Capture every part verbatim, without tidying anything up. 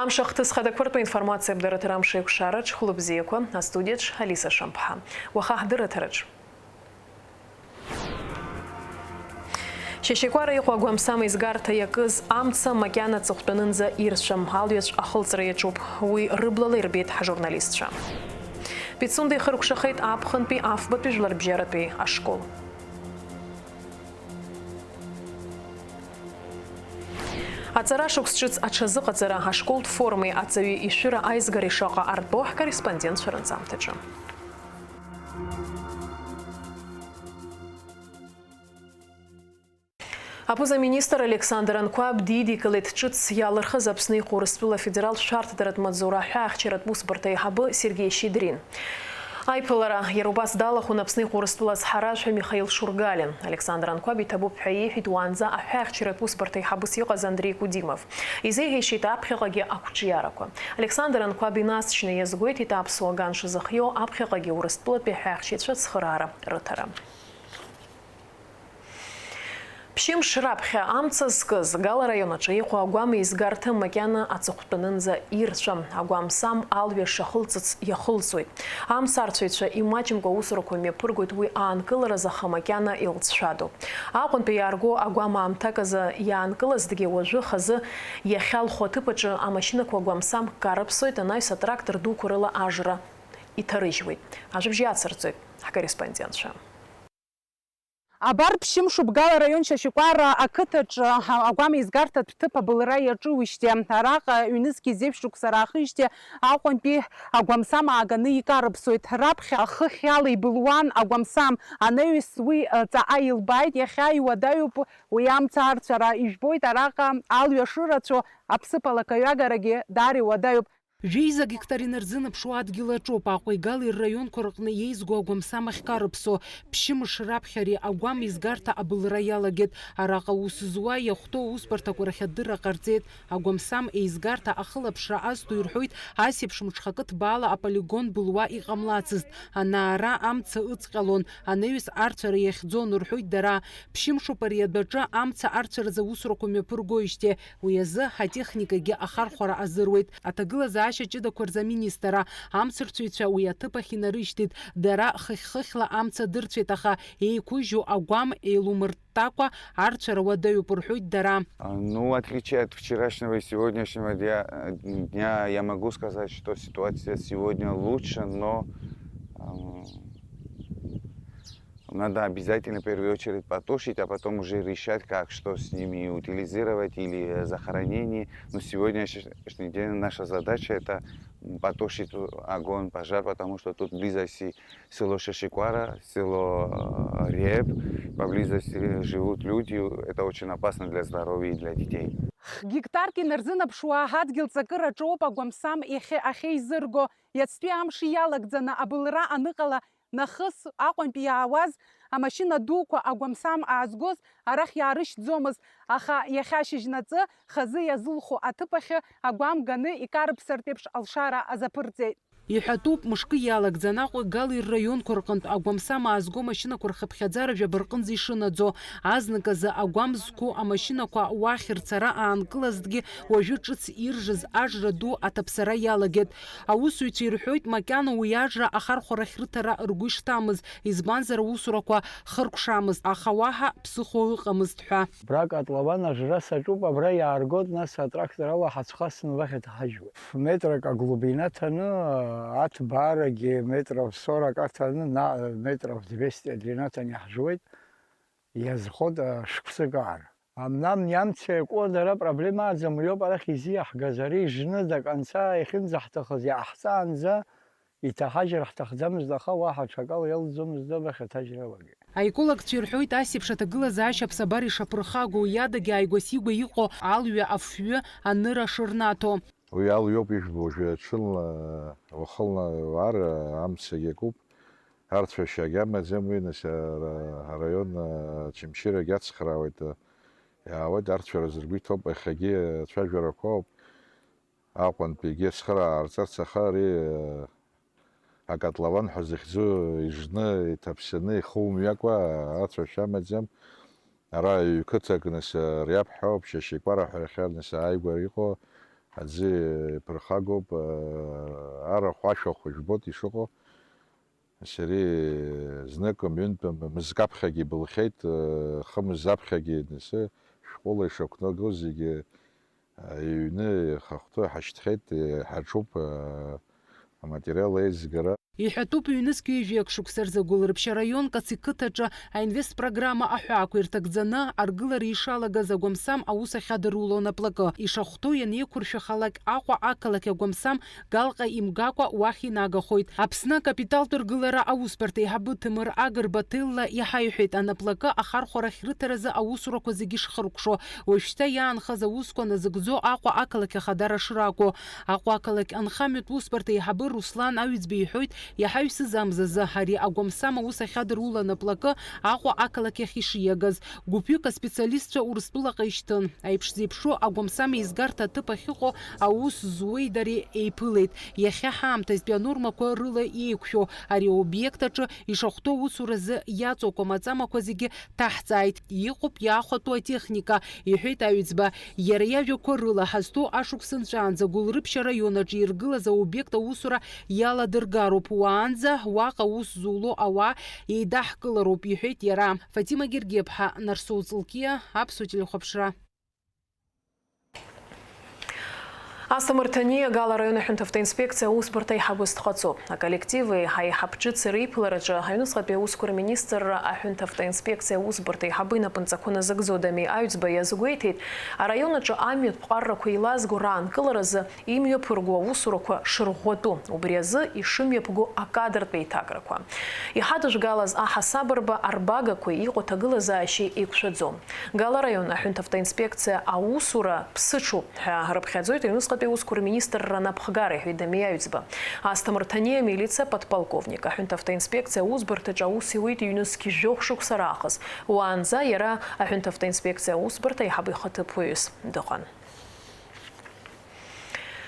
Амш ахҭыс хадақәа ртәы информациа абдараҭара амш еиқәшараҿ, хәлыбзиақәа, астудиаҿ Алиса Шамԥҳа. Уаха ҳдырраҭараҿ. Шьашьакәара иҟоу агәамсам еизгарҭа иакыз амца макьана аҵыхәтәанынӡа ирцәам, алҩаҵә ахылҵра иаҿуп. Уи рыблала ирбеит ҳажурналистцәа. Пицунда ихыркәшахеит аԥхынтәи афбатәи жәларбжьаратәи ашкол. Аҵара шықәс ҿыц аҽазыҟаҵара, ашколтә формеи аҵаҩы ишәыра аизгареи шаҟа артәо ҳкорреспондентцәа рынҵамҭаҿы. Аԥыза-министр Александр Анқәаб дидикылеит ҿыц иалырхыз Аԥсны иҟоу Урыстәыла афедералтә шәарҭадаратә маҵзура аҳәаахьчаратә усбарҭа аиҳабы Сергеи Щедрин. Аиԥылара иара убас далахәын Аԥсны иҟоу Урыстәыла ацҳаражәҳәаҩ Михаил Шургалиа. Александр Анқәаб иҭабуп ҳәа иеиҳәеит уаанӡа аҳәаахьчаратә усбарҭа аиҳабыс иҟаз Андреи Кудимов. Изеиӷьеишьеит аԥхьаҟагьы ақәҿиарақәа. Александр Анқәаб инасшьны иазгәеиҭеит аԥсуа ган шазыхиоу аԥхьаҟагьы Урыстәылатәи аҳәаахьчаҩцәа ацхыраара рыҭара. Ԥшьымш раԥхьа амца зкыз Гала араион аҿы иҟоу агәам еизгарҭа макьана аҵыхәтәанынӡа ирцәам. Агәам сам алҩа шахылҵыц иахылҵуеит. Амцарцәаҩцәа имаҷымкәа аусурақәа мҩаԥыргоит уи аанкылараз, аха макьана илҵшәадоуп. Аҟәантәи иаарго агәам аамҭак азы иаанкылазҭгьы уажәы хазы иахьалху аҭыԥ аҿы амашьынақәа агәам сам карыԥсоит, анаҩс атрактор дуқәа рыла ажра иҭарыжьуеит. Ажәабжь иацырҵоит ҳкорреспондентцәа. Абар ԥшьымшуп Гала араион Шьашьыкәара ақыҭаҿы агәам еизгарҭатә ҭыԥ абылра иаҿуижьҭеи. Араҟа ҩнызқьи зеижә шықәса раахижьҭеи Аҟәантәи агәамсам ааганы икарыԥсоит. Раԥхьа ахыхь ала ибылуан агәамсам, анаҩс уи ҵаҟа илбааит, иахьа иуадаҩуп уи амца арцәара. Ижәбоит араҟа алҩа шырацәоу, аԥсыԥ алакаҩагарагьы даара иуадаҩуп. Жәеиза гектар инарзынаԥшуа адгьыл аҿоуп Аҟәеи Галеи рраионқәа рҟны иеизго агәамсам ахькарыԥсо. Ԥшьымш раԥхьа ари агәам еизгарҭа абылра иалагеит. Араҟа аус зуа, иахәҭоу аусбарҭақәа рахь адырра ҟарҵеит. Агәамсам еизгарҭа ахылаԥшра азҭо ирҳәоит, ас еиԥш мҽхакы ҭбаала аполигон былуа иҟамлацызт. Ана-ара амца ыҵҟьалон, анаҩс арцәара иахьӡон, рҳәоит дара. Ԥшьымшуп ари адәаҿы амца арцәаразы аусурақәа мҩаԥыргоижьҭеи. Уи азы ҳатехникагьы ахархәара азыруеит. Аҭагылазаашьа ҷыдақәа рзы аминистр, амцарцәаҩцәа уи аҭыԥ ахь инарышьҭит. Дара хыхь-хыхьла амца дырцәеит, аха еиқәыжьу агәам еилумырттакәа арцәара уадаҩуп рҳәоит дара. А, ну, в отличие от вчерашнего и сегодняшнего дня, дня, я могу сказать, что ситуация сегодня лучше, но, ам, надо обязательно в первую очередь потушить, а потом уже решать, как, что с ними утилизировать или, э, захоронение. Но сегодняшний день наша задача — это, м, потушить огонь, пожар, потому что тут близости село Шашиквара, село, э, Реп, поблизости живут люди. Это очень опасно для здоровья и для детей. Гектарк инарзынаԥшуа адгьыл ҵакыраҿоуп агәамсам иахьа-, ахьеизырго. Иацтәи амш иалагӡаны абылра аныҟала, нахыс Аҟәантәи иаауаз амашьына дуқәа агәамсам аазгоз арахь иаарышьҭӡомызт, аха иахьа шьыжьнаҵы хазы иазылхо аҭыԥ ахьы агәам ганы икарыԥсартә еиԥш алшара азаԥырҵеит. Иҳәатәуп, мышкы иалагӡан Аҟәеи Галеи рраионқәа рҟынтә агәамсам аазго машьынақәа рхыԥхьаӡара жәаба рҟынӡа ишынаӡо. Азныказы агәам зқәу амашьынақәа уахь рцара аанкылазҭгьы, уажәы ҿыц иржыз ажра ду аҭаԥсара иалагеит. Аусзуҩцәа ирҳәоит, макьана уи ажра ахархәарахь рыҭара ргәы ишҭамыз, избанзар, аусурақәа хыркәшамызт, аха уаҳа ԥсыхәа ыҟамызт ҳәа. Абра акотлован ажра саҿуп, абра иааргоит, нас атрактор ала ҳацәхасны уахь иҭаҳажьуеит. Метрак аглубина ҭаны, аҭбаарагьы метров сорок аҭаны, на-, метров двести адлина ҭаны иаҳжуеит, иазхоит, а, шықәсык аара. Амнам иамца иакуа дара проблема аӡам, уиоуп арахь изиаҳгаз, ари жны до конца иахьынӡаҳҭахыз иааҳҵаанӡа, иҭаҳажьыр ҳҭахӡамызт, аха уаҳа ҽакала иалӡомызт, абахь аҭаџьара алагеит. Аекологцәа ирҳәоит, ас еиԥш аҭагылазаашьа аԥсабара ишаԥырхагоу, уи адагьы ааигәа-сигәа иҟоу алҩа, афҩы, аныра шырнаҭо. Уи алҩоуп ижәбо, уажәы ҽынла, уахынла уаар, амцагь иакуп, арцәашьагь амаӡам уи, нас, ара-, араион, а, Очамчырагь ацхраауеит, а, иаауеит, арцәара зыргәы иҭоуп, иахьагьы ацәажәарақәа ауп. Аҟәантәигьы ацхыраара аарҵарц, аха ари, э, акотлован ҳәа зыхьӡу ижны, иҭаԥсаны, ихы умҩакәа ацәашә амаӡам. Ара ҩ-қыҭак, нас, э, риаԥҳәоуп, Шьашьикәара ҳәа иахьа, нас, ааигәа иҟоу, аӡы иԥырхагоуп, арахә ашәахә жәбоит ишыҟоу. Сареи зныкым, ҩынтәым, мызкаԥхьагьы ибылхьеит, хымз аԥхьагьы, нас, шәҟәыла ишақәнагоу зегьы, иҩны ихахәҭоу иҳашьҭхьеит, иҳаҿуп, аматериал еизгара. Иҳәатәуп, ҩнызқь ҩажәи акы шықәса рзы Гәылрыԥшь араион Каци қыҭаҿы аинвест программа аҳәаақәа ирҭагӡаны аргылара ишалагаз агәамсам аус ахьадыруло анаплакы. Ишахәҭоу ианеиқәыршәахалак Аҟәа ақалақь агәамсам Галҟа имгакәа уахь инагахоит. Аԥсны акапиталтә ргылара аусбарҭа еиҳабы Ҭемыр Агрба ҭелла иҳаиҳәеит, анаплакы ахархәарахь рыҭаразы аусурақәа зегьы шхыркәшо, уажәшьҭа иаанхаз аусқәа назыгӡо Аҟәа ақалақь ахадара шракәу. Аҟәа ақалақь анхамҩатә усбарҭа еиҳабы Руслан Аҩӡба иҳәоит, иаҳаҩсыз амзазы ари агәамсам аус ахьадыруло анаплакы Аҟәа ақалақь ахь ишиагаз. Гәыԥҩык аспециалистцәа Урыстәылаҟа ишьҭын. Аиԥш зеиԥшу агәамсам еизгарҭа аҭыԥ ахьыҟоу аус зуеи дареи еиԥылеит. Иахьа ҳаамҭазтәи анормақәа рыла еиқәшәо ари аобиект аҿы ишахәҭоу аусуразы иаҵоу акәамаҵамақәа зегьы ҭаҳҵааит, иҟоуп иаахәатәу атехника, иҳәеит Аҩӡба. Иара иажәақәа рыла, ҳазҭоу ашықәс нҵәаанӡа Гәылрыԥшь араион аҿы иргылаз аобиект аусура иаладыргароуп, уаанӡа уаҟа аус зуло ауаа еидаҳкылароуп, иҳәеит иара. Фатима Гергеԥҳа, Нарсоу Ҵлқьиа, Аԥсуа телехәаԥшра. Асҭамыр Ҭаниа Гала араион аҳәынҭавтоинспекциа аусбарҭа аиҳабыс дҟаҵоуп. Аколлектив еиҳа-еиҳаб ҿыц реиԥылараҿы аҩныҵҟатәи аусқәа рминистрра аҳәынҭавтоинспекциа аусбарҭа аиҳабы инапынҵақәа назыгӡо Дамеи Аҩӡба иазгәеиҭеит, араион аҿы амҩатә ԥҟаррақәа еилазго раанкыларазы имҩаԥырго аусурақәа шырӷәӷәатәу, убри азы ишымҩаԥго акадртә еиҭакрақәа. Иҳадыжәгалаз аҳасабырба арбагақәеи иҟоу аҭагылазаашьеи еиқәшәаӡом. Гала араион аҳәынҭавтоинспекциа аусура ԥсыҽуп ҳәа рыԥхьаӡоит аҩныҵҟатәи аусқәа рминистрра анапхгара, иҳәеит Дамеи Аҩӡба. Асҭамыр Ҭаниа амилициа подполковник аҳәынҭавтоинспекциа аусбарҭаҿы аус иуеит ҩнызқь жәохә шықәса раахыс. Уаанӡа иара аҳәынҭавтоинспекциа аусбарҭа аиҳабы ихаҭыԥуаҩыс дыҟан.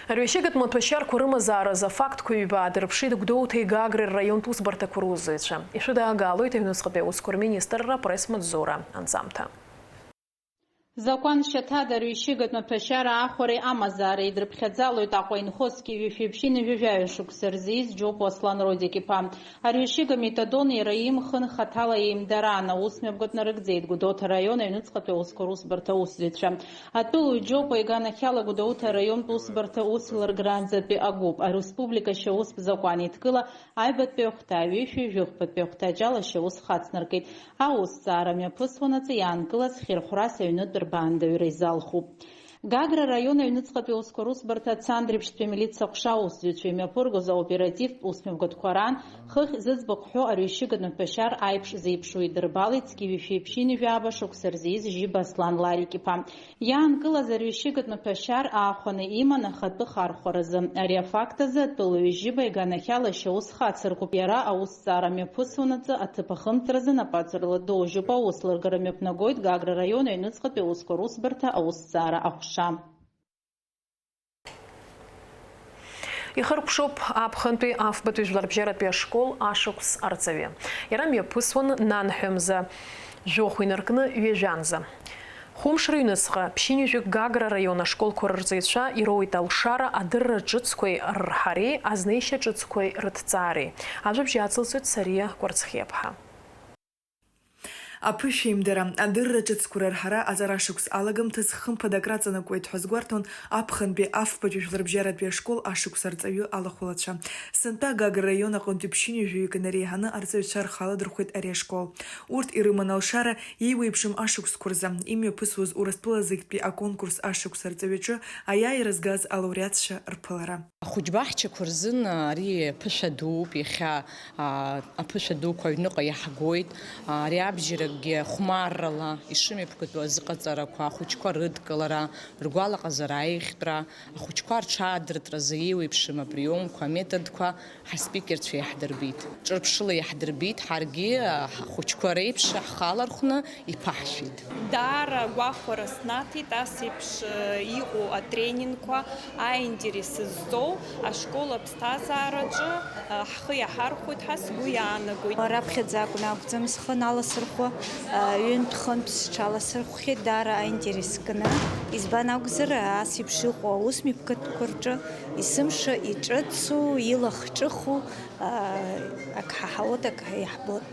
Арҩашьыгатә маҭәашьарқәа рымазааразы афактқәа ҩба аадырԥшит Гәдоуҭеи Гагреи рраионтә усбарҭақәа русзуҩцәа. Ишәыдаагалоит аҩныҵҟатәи аусқәа рминистрра апресс-маҵзура анҵамҭа. Закәан шьаҭада арҩашьыгатә маҭәашьара аахәареи амазаареи дрыԥхьаӡалоит Аҟәа инхо зқьи жәшәи ԥшьынҩажәи жәаҩа шықәса рзы ииз Џьопуа Аслан Родик-иԥа. Арҩашьыга метадон иара имхын, хаҭала еимдараан аус мҩаԥгатә нарыгӡеит Гәдоуҭа араион аҩныҵҟатәи аусқәа русбарҭа аусзуҩцәа. Атәылаҩ Џьопуа иганахьала Гәдоуҭа араионтә усбарҭа ус илырграанӡатәи агәыԥ, ареспублика ашьаустә закәан еидкыла, аҩбатәи ахәҭа, ҩышәи жәохәбатәи ахәҭаҷ ала ашьаус хацнаркит. Аусҭҵаара мҩаԥысуанаҵы иаанкылаз хьырхәрас аҩнытә рбаандаҩра изалхуп. Гагра араион аҩныҵҟатәи аусқәа русбарҭа Цандрыԥшьтәи амилициа ҟәша аусзуҩцәа имҩаԥыргоз аоперативтә усмҩаԥгатәқәа раан хыхь зыӡбахә ҳәоу арҩашьыгатә маҭәашьар аиԥш зеиԥшу идырбалеит зқьи жәшәи ԥшьынҩажәи ааба шықәса рзы ииз Жьиба Аслан Ларик-иԥа. Иаанкылаз арҩашьыгатә маҭәашьар аахәаны иман ахатәы хархәаразы. Ари афакт азы атәылаҩ Жьиба иганахьала ашьаус хацыркуп, иара аусҭҵаара мҩаԥысуанаҵы аҭыԥ ахымҵразы напаҵаҩрала доужьуп, аус лыргара мҩаԥнагоит Гагра араион аҩныҵҟатәи аусқәа русбарҭа аусҭҵаара аҟәша. Ихыркәшоуп аԥхынтәи афбатәи жәларбжьаратәи ашкол ашықәс арҵаҩы. Иара мҩаԥысуан нанҳәа мза жәохә инаркны ҩажәанӡа. Хәымш рыҩныҵҟа ԥшьынҩажәик Гагра араион ашколқәа рырҵаҩцәа ироуеит алшара адырра ҿыцқәеи рырҳареи, азнеишьа ҿыцқәеи рыҭҵаареи. Ажәабжь ацылҵоит Сариа Кәарцхиаԥҳа. Аԥышәеимдара, адырра ҿыцқәа рырҳара аҵара шықәс алагамҭаз хымԥада акраҵанакуеит ҳәа азгәарҭон аԥхынтәи афбатәи жәларбжьаратәи ашкол ашықәс арҵаҩы алахәылацәа. Сынтәа Гагра раион аҟынтәи ԥшьынҩажәаҩык инареиҳаны арҵаҩцәа рхы аладырхәеит ари ашкол. Урҭ ирыман алшара еиуеиԥшым ашықәсқәа рзы, имҩаԥысуаз Урыстәыла зегьтәи аконкурс ашықәс арҵаҩаҿы аиааира згаз алауреатцәа рԥылара. Ахәыҷбаҳчақәа рзын ари ԥышәа дууп, иахьа, аа, аԥышәа дуқәа аҩныҟа иаҳгоит. Ари абжьаракгьы хәмаррала ишымҩаԥгатәу азыҟаҵарақәа, ахәыҷқәа рыдкылара, ргәалаҟазара аиӷьтәра, ахәыҷқәа рҽаадыртразы еиуеиԥшым априомқәа, аметодқәа ҳаспикерцәа иаҳдырбеит. Ҿырԥшыла иаҳдырбеит, ҳаргьы, ҳхәыҷқәа реиԥш ҳхалархәны иԥаҳшәеит. Даара агәахәара снаҭеит ас еиԥш, э, иҟоу атренингқәа, аинтерес зҵоу ашкол аԥсҭазаараҿы, э, ҳхы иаҳархәоит ҳәа сгәы иаанагоит. Раԥхьаӡа акәны акәӡам схы наласырхәо, Ҩынтә-хынтә сҽаласырхәхьеит даара аинтерес кны. Избан акәзар, ас еиԥш иҟоу аус мҩаԥгатәқәа рҿы есымша иҿыцу, илахҿыху, ак ҳаҳауеит, ак иаҳбоит.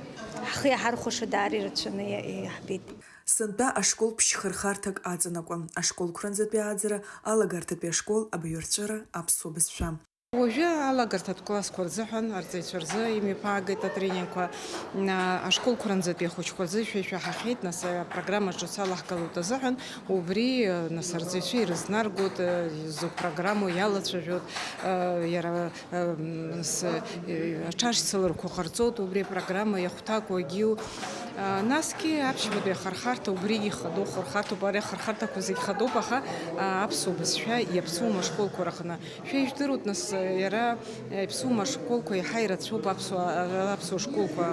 Ҳхы иаҳархәаша даара ирацәаны иа-, иаҳбеит. Сынтәа ашкол ԥшьхырхарҭак аҵанакуан. Ашколқәранӡатәи ааӡара, алагарҭатәи ашкол, абаҩрҵәыра, аԥсуа бызшәа. Уажәы алагарҭатә классқәа рзыҳәан, арҵаҩцәа рзы имҩаԥаагеит атренингқәа. Ашколқәа ранӡатәи ахәыҷқәа рзы шәа ишәаҳахьеит, нас апрограмма ҿыц алаҳгалоит азыҳәан, убри, нас, арҵаҩцәа ирызнаргоит, зыгә программу иалацәажәоит, иара, нас, аҽаршьцыларқәа ҟарҵоит, убри апрограмма иахәҭакуагьы. Насгьы аԥшьбатәи ахырхарҭа убригьы ихадоу хырхарҭоуп, ари ахырхарҭақәа зегь хадоуп, аха аԥсуа бызшәа иаԥсуам ашколқәа рҟны. Шәа ижәдыруеит, нас, иара, аԥсуа школқәа иаҳа ирацәоуп аԥсуа, аԥсуа школқәа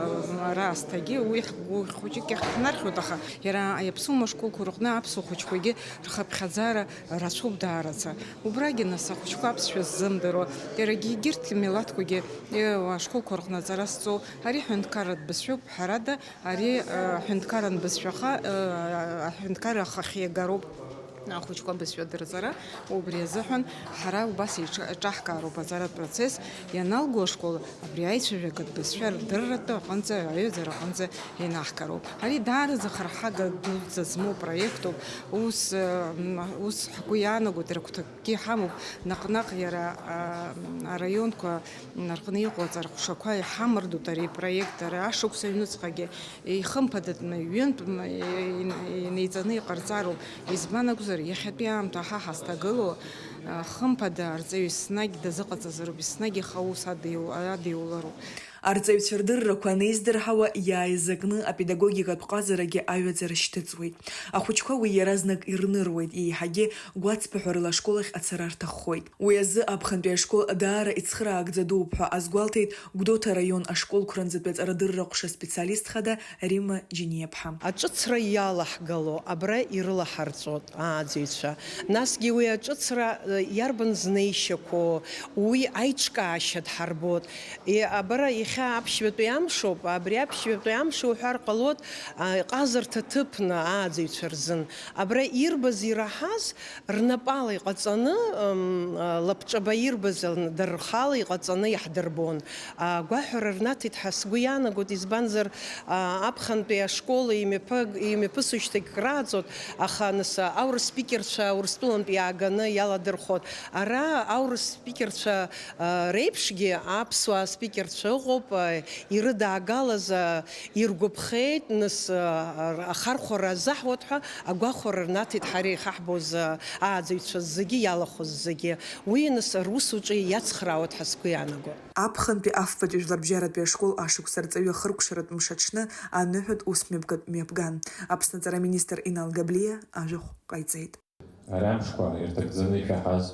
ара аасҭагьы, уи ҳгәы хәыҷык иаҳнархьуеит, аха иара аԥсуа школқәа рҟны аԥсуа хәыҷқәагьы рхыԥхьаӡара рацәоуп даараӡа. Убрагьы, нас, ахәыҷқәа аԥсшәа ззымдыруа, иарагьы егьырҭ милаҭқәагьы, э, ашколқәа рҟны аҵара зҵоу, ари ҳәынҭқарратә бызшәоуп, ҳәарада, ари, э, ҳәынҭқарратә бызшәаха, э, аҳәынҭқарра ахахьы иагароуп. Ахәыҷқәа бызшәа дырҵара, убри азыҳәан ҳара убас еиҿа-, еиҿаҳкаароуп аҵаратә процесс ианалго ашкол, абри аицәажәагатә бызшәа рдырратәы аҟынӡа, аҩаӡара аҟынӡа инаҳгароуп. Ари даараӡа харҳага дуӡӡа змоу проектуп. Ус, м, ус ҳгәы иаанагоит, рыгәҭакгьы ҳамоуп, наҟ-наҟ иара, а, араионқәа рҟны иҟоу аҵарҟәшақәа иҳамардоит ари апроект, ара ашықәс аҩныҵҟагьы. Ихымԥадатәны, ҩынтә м-, ин-, инеиҵаны иҟарҵароуп. Избан акәзар, иахьатәи аамҭа ҳа ҳазҭагылоу, а, хымԥада, арҵаҩы еснагь дазыҟаҵазароуп, еснагь ихы аус адиу-, адиулароуп. Арҵаҩцәа рдыррақәа анеиздырҳауа, иааизакны апедагогикатә ҟазарагьы аҩаӡара шьҭыҵуеит. Ахәыҷқәа уи иаразнак ирныруеит, еиҳагьы гәацԥыҳәарала ашкол ахь ацара рҭаххоит. Уи азы аԥхынтәи ашкол даара ицхыраагӡа дууп ҳәа азгәалҭеит Гәдоуҭа араион ашколқәранӡатәи аҵарадырра ҟәша специалист хада Римма Џьениаԥҳа. Аҿыцра иалаҳгало абра ирылаҳарҵоит ааӡаҩцәа. Насгьы уи аҿыцра, э, иарбан знеишьақәоу, уи аиҿкаашьа дҳарбоит. Е, абра иахьа аԥшьбатәи амшоуп, абри аԥшьбатәи амш уҳәар ҟалоит, а, ҟазарҭа ҭыԥны ааӡаҩцәа рзын. Абра ирбаз, ираҳаз, рнапала иҟаҵаны, м, а, лабҿаба ирбаз, ан-, дара рхала иҟаҵаны иаҳдырбон. Агәаҳәара рнаҭеит ҳәа сгәы иаанагоит, избанзар, а, аԥхынтәи ашкол имҩаԥы-, имҩаԥысуеижьҭеи крааҵоит, аха, нас, аурыс спикерцәа Урыстәылантә иааганы иаладырхәоит. Ара аурыс спикерцәа, а, реиԥшгьы аԥсуаа спикерцәа ыҟоуп, а, ирыдаагалаз, а, иргәаԥхеит, нас, а, ахархәара азаҳуеит ҳәа агәахәара рнаҭеит ҳара иахьаҳбоз, а, ааӡаҩцәа зегьы, иалахәыз зегьы. Уи, нас, русуҿы иацхраауеит ҳәа сгәы иаанагоит. Аԥхынтәи афбатәи жәларбжьаратәи ашкол ашықәс арҵаҩы ахыркәшаратә мшаҽны аныҳәатә ус мҩаԥгатә мҩаԥган. Аԥсны аҵара аминистр Инал Габлиа ажәахә ҟаиҵеит. Ари амшқәа ирҭагӡаны ишәаҳаз,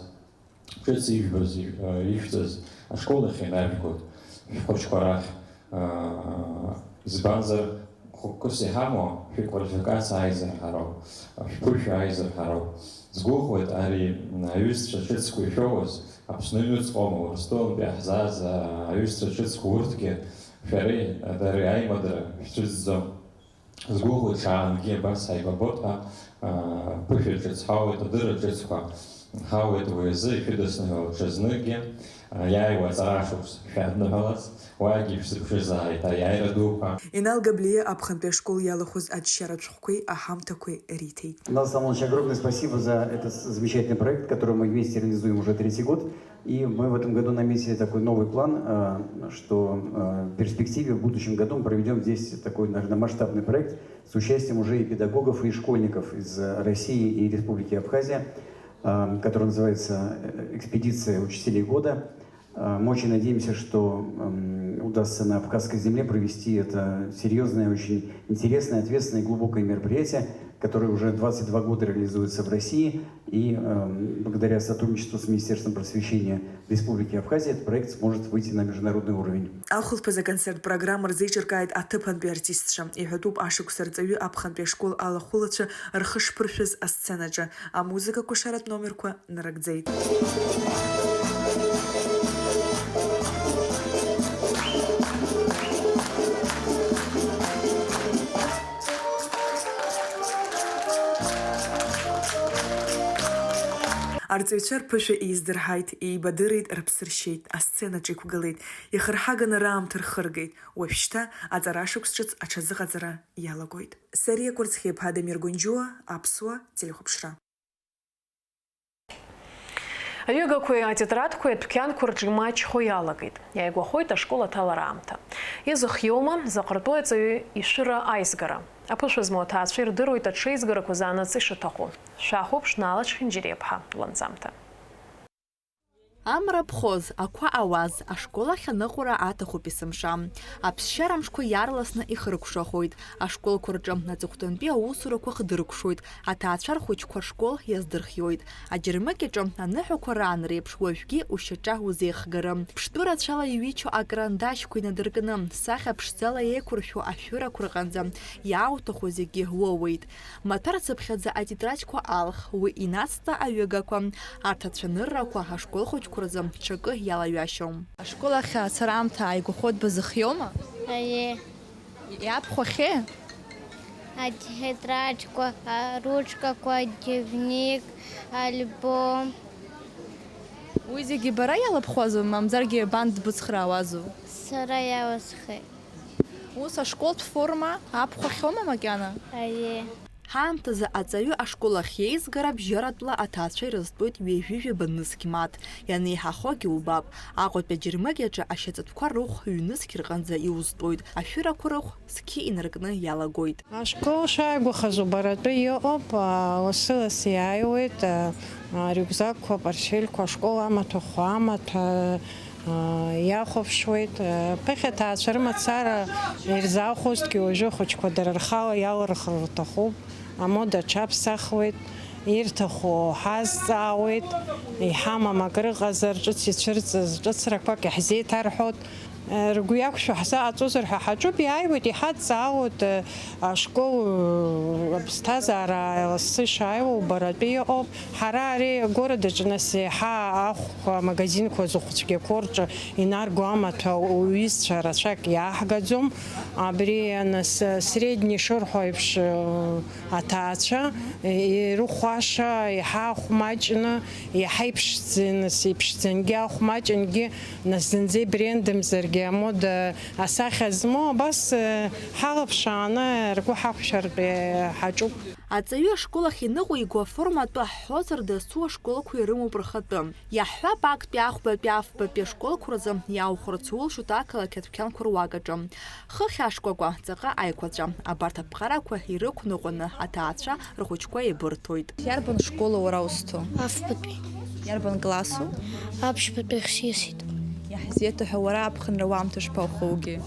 ҿыц ижәбаз, ижә-, ижәҵаз ашкол ахь инаржәгоит, шәхәыҷқәа рахь. Избанзар, хықәкыс иҳамоу шәыквалификациа аизырҳароуп, шәԥышәа аизырҳароуп. Сгәыӷуеит, ари аҩызцәа ҿыцқәа ишәоуаз, Аԥсны аҩныҵҟоума, Урыстәылантәи иаҳзааз аҩызцәа ҿыцқәа урҭгьы шәареи дареи аимадара шәцәыӡӡом. Сгәыӷуеит, ҽаангьы абас ҳаибабоит ҳәа, аа, ԥышәа ҿыц ҳауеит, адырра ҿыцқәа ҳауеит, уи азы ишәыдысныҳәалоит ҽазныкгьы, аа, иааиуа аҵара шықәс шәадныҳәалац, уаагьы ишәзыԥшызааит аиааира дуқәа. Инал Габлиа аԥхынтәи ашкол иалахәыз аџьшьаратә шәҟәқәеи аҳамҭақәеи риҭеит. Инал Соломонович, огромное спасибо за этот замечательный проект, который мы вместе реализуем уже третий год. И мы в этом году наметили такой новый план, э, что, э, в перспективе, в будущем году мы проведём здесь такой, наверное, масштабный проект с участием уже и педагогов, и школьников из, э, России и Республики Абхазия, э, который называется, э, «Экспедиция учителей года». Э, мы очень надеемся, что, м, удастся на абхазской земле провести это серьёзное, очень интересное, ответственное и глубокое мероприятие, который уже двадцать два года реализуется в России, и, эм, благодаря сотрудничеству с Министерством просвещения Республики Абхазия этот проект сможет выйти на международный уровень. Ахәылԥаз аконцерттә программа рзеиҿыркааит аҭыԥантәи артистцәа. Иҳәатәуп ашықәс арҵаҩы аԥхынтәи ашкол алахәылацәа рхы шԥыршәаз асценаҿы, амузыкақәа шаратә номерқәа нарыгӡеит. Арҵаҩцәа рԥышәа еиздырҳаит, еибадырит, рыԥсы ршьеит, асценаҿ иқәгылеит, ихырҳаганы раамҭа рхыргеит, уажәшьҭа аҵара шықәс ҿыц аҽазыҟаҵара иалагоит. Сариа Кәарцхиаԥҳа, Дамир Гәынџьуа, Аԥсуа телехәаԥшра. Аҩыгақәеи атетрадқәеи адәқьанқәа рҿы имаҷхо иалагеит. Иааигәахоит ашкол аҭалара аамҭа. Изыхиоума заҟартәы аҵаҩы ишәыра аизгара? Аԥышәа змоу аҭаацәа ирдыруеит аҽеизгарақәа заанаҵ ишаҭаху. Шәахәаԥш, Наала Чхьынџьариаԥҳа ланҵамҭа. Амра ԥхоз, ақәа ауаз, ашкол ахь аныҟәара аҭахуп есымша. Аԥсшьара мшқәа иаарласны ихыркәшахоит. Ашколқәа рҿы аҵыхәтәантәи аусурақәа хдыркәшоит, аҭаацәа рхәыҷқәа ршкол иаздырхиоит. Аџьармыкьаҿы аныҳәақәа раан реиԥш уажәгьы ушьаҿа узеихгарым. Ԥштәы рацәала иҩычо акрандашьқәа инадыркны, сахьа ԥшӡала еиқәыршәо ашәырақәа рҟынӡа иаауҭаху зегьы уоуеит. Маҭәар цыԥхьаӡа атетрадқәа алх, уи инацҵа аҩыгақәа, арҭ ацәаныррақәа ашкол хәыҷқәа рзы ҽакы иалаҩашьом. Ашкол ахь ацара аамҭа ааигәахоит, базыхиома? Аиеи. Иаабхәахьеи? Атетрадқәа, аручкақәа, дневник, альбом. Уи зегьы бара иалабхуазу, мамзаргьы бан дбыцхраауазу? Сара иалысхит. Ус ашколтә форма аабхәахьоума макьана? Аиеи. Ҳаамҭазы аҵаҩы ашкол ахь иеизгара бжьаратәла аҭаацәа ирызтәоит ҩажәи жәаба нызқь мааҭ, ианеиҳахогьы убап, Аҟәатәи аџьармыкьаҿы ашьаҵатәқәа рыхә ҩнызқь рҟынӡа иузтәоит, ашәырақәа рыхә зқьы инаркны иалагоит. Ашкол шааигәахаз убаратәы иҟоуп, лассы-лассы иааиуеит, арюкзакқәа, апортфельқәа, ашкол амаҭәахә, амаҭәа, иахәаԥшуеит. Ԥыхьа аҭаацәа рымацара ирзаахәозҭгьы уажәы ахәыҷқәа дара рхала иалырхыр рҭахуп. Амода аҽаԥсахуеит, ирҭаху ҳазҵаауеит, иҳамам акрыҟазар, ҿыц ицәырҵыз ҿыцрақәак иаҳзеиҭарҳәоит. Ргәы иақәшәо ҳзааҵозар ҳәа ҳаҿуп, иааиуеит, иҳадҵаауеит, ашкол аԥсҭазаара лассы ишааиуа убаратәы иҟоуп. Ҳара ари агородаҿы нас еиҳа ахәқәа, амагазинқәа зыхәцәгьақәоу рҿы инарго амаҭәа уҩызцәа рацәак иааҳгаӡом. Абри нас средни шырҳәо еиԥш, аҭаацәа ирыхәаша еиҳа ахәмаҷны, еиҳа иԥшӡаны, иԥшӡангьы ахәмаҷынгьы, нас зынӡа ибрендымзаргьы, амода асахьа змоу абас ҳалаԥшааны ргәы ҳақәшәартә ҳаҿуп. Аҵаҩы ашкол ахь иныҟәиго аформа атәы ҳҳәозар, дасу ашколқәа ирымоуп рхатәы. Иаҳҳәап, актәи, ахәбатәи, афбатәи ашколқәа рзы иаухәарц улшоит ақалақь адәқьанқәа руак аҿы. Хыхь ашкәакәа, ҵаҟа аиқәаҵәа, абарҭ аԥҟарақәа ирықәныҟәаны аҭаацәа рхәыҷқәа еибырҭоит. Иарбан школа уара узҭо? Афбатәи. Иарбан классу? Аԥшьбатәи ахь сиасит. Иаҳзеиҭаҳәа, уара аԥхынра уаамҭа шԥаухоугеи?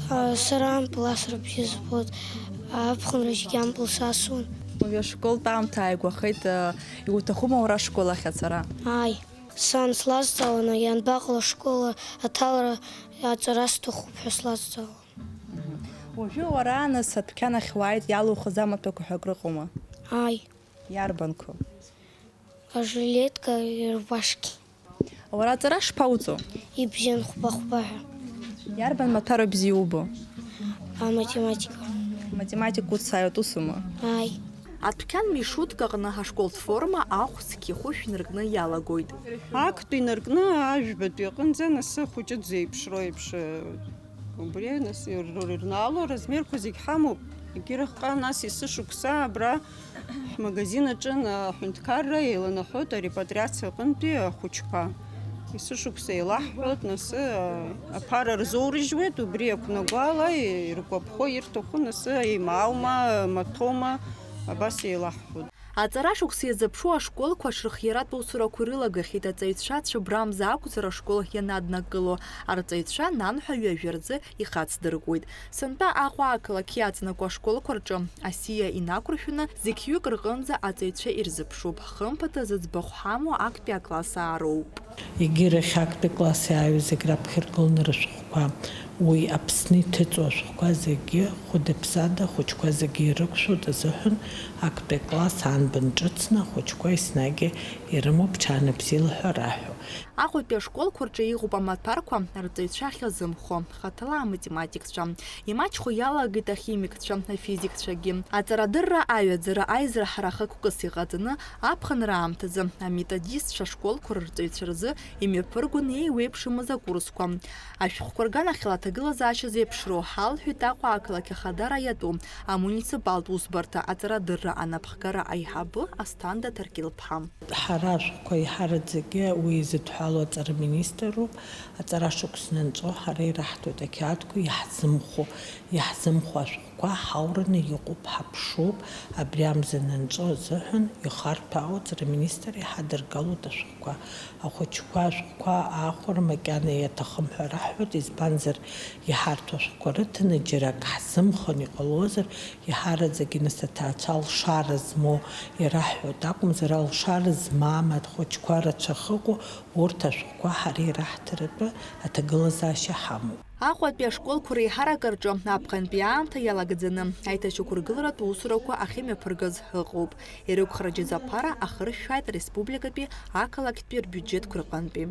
А, сара ампыл асра бзиа збоит, аԥхынра зегьы ампыл сасуан. Уажәы ашколтә аамҭа ааигәахеит, а, иуҭахума уара ашкол ахь ацара? Ааи. Сан слазҵаауан, ианбаҟало ашкол аҭалара аҵара сҭахуп ҳәа слазҵаауан. Уажәы уара, нас, адәқьан ахь уааит, иалухыз амаҭәақәа ҳәа акрыҟоума? Ааи. Иарбанқәоу? Ажилетка, ирубашки. Уара аҵара шԥауҵо? Ибжьан хәба-хәба ҳәа. Иарбан маҭәароу бзиа иубо? Аматематика. Аматематика уцааит, усума? Ааи. Адәқьан Мишутка аҟны ашколтә форма ахә зқьы хәышә инаркны иалагоит. Актәи инаркны ажәбатәи аҟынӡа, нас ахәыҷы дзеиԥшроу еиԥш, убри, нас, ир-, ирнаало аразмерқәа зегь ҳамоуп. Егьырахҟа, нас, есышықәса абра ҳмагазин аҿы аҳәынҭқарра еиланаҳәоит арепатриациа аҟынтәи ахәыҷқәа. Есышықәса еилаҳҳәоит, нас, аԥара рзоурыжьуеит, убри иақәнагоу ала иргәаԥхо, ирҭаху, нас, еимааума, маҭәоума, абас еилаҳҳәоит. Аҵара шықәса иазыԥшу ашколқәа ашьрыхиаратә усурақәа ирылагахьеит аҵаҩцәа цәыббрамза акәзар ашкол ианаднакыло, арҵаҩцәа нанҳәа ҩажәа рзы ихацдыркуеит. Сынтәа Аҟәа ақалақь иаҵанакуа ашколқәа рҿы асиа инақәыршәаны зқьҩык рҟынӡа аҵаҩцәа ирзыԥшуп, хымԥада зыӡбахә ҳамоу актәи акласс аароуп. Егьирахь актәи класс иааиуа зегь раԥхьа иргыланы рышәҟәқәа, уи Аԥсны иҭыҵуа ашәҟәқәа зегьы, хәыда-ԥсада ахәыҷқәа зегьы ирықәшәоит азыҳәан, актәи акласс анбан ҿыцны ахәыҷқәа еснагь Ирымоуп ҽаанбзиала ҳәа раҳәо. Аҟәатәи ашколқәа рҿы иҟоуп амаҭәарқәа рҵаҩцәа ахьазымхо, хаҭала аматематикцәа. Имаҷхо иалагеит ахимикцәа, афизикцәагьы. Аҵарадырра аҩаӡара аизара ҳара хықәкыс иҟаҵаны, аԥхынра аамҭазы аметодистцәа ашколқәа рырҵаҩцәа рзы имҩаԥыргон еиуеиԥшымыз акурсқәа. Ашәҟәқәа рганахьала аҭагылазаашьа зеиԥшроу ҳалҳәеит Аҟәа ақалақь ахадара иатәу амуниципалтә усбарҭа аҵарадырра анапхгара аиҳабы Асҭанда Ҭаркьыл-ԥҳа. Ҳара ашәҟәқәа еиҳараӡакгьы уи изыдҳәалоу аҵара министр роуп. Аҵара шықәс нанҵәо ҳара ираҳҭоит ақьаадқәа иаҳзымхәо, иаҳзымхәо ашәҟәқәа ҳаураны иҟоуп, ҳаԥшуп, абри амза нанҵәо азыҳәан ихарҭәаау аҵара министр иҳадыргалоит ашәҟәқәа. Ахәыҷқәа ашәҟәқәа аахәара макьана иаҭахым ҳәа раҳҳәоит, избанзар, иҳарҭо ашәҟәқәа рыҭаны џьарак ҳзымхын иҟалозар, иҳараӡак, нас, аҭаацәа алшара змоу ираҳҳәоит акәымзар, алшара змам ахәыҷқәа рацәа ахьыҟоу, урҭ ашәҟәқәа ҳара ираҳҭаратәы аҭагылазаашьа ҳамоуп. Аҟәатәи ашколқәа реиҳарак рҿы аԥхынтәи аамҭа иалагӡаны аиҭашьақәыргыларатә усурақәа ахьымҩаԥыргаз ыҟоуп. Ирықәхара џьазаԥара ахыршәшәааит ареспубликатәи ақалақьтәи рбиуџьетқәа рҟынтәи.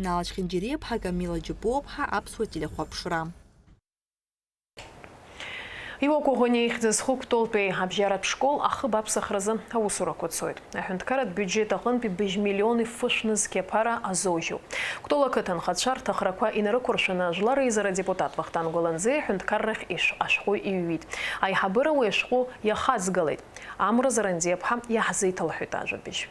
Нала Чхинџьириаԥҳа, Камила Џьапуаԥҳа, Аԥсуа телехәаԥшра. Иуа Коӷониа ихьӡ зху Кәтолтәи абжьаратә школ ахыб аԥсахразы аусурақәа цоит. Аҳәынҭқарратә биуџьет аҟынтәи быжь миллиони фышә нызқьи аԥара азоужьуп. Кәтол ақыҭа анхацәа рҭахрақәа инарықәыршәаны, Жәлар Реизара адепутат Вахтанг Гәаланӡиа аҳәынҭқаррахь иш-, ашәҟәы иҩит. Аиҳабыра уи ашәҟәы иахаҵгылеит. Амра Зарандиаԥҳа иаҳзеиҭалҳәоит ажәабжь.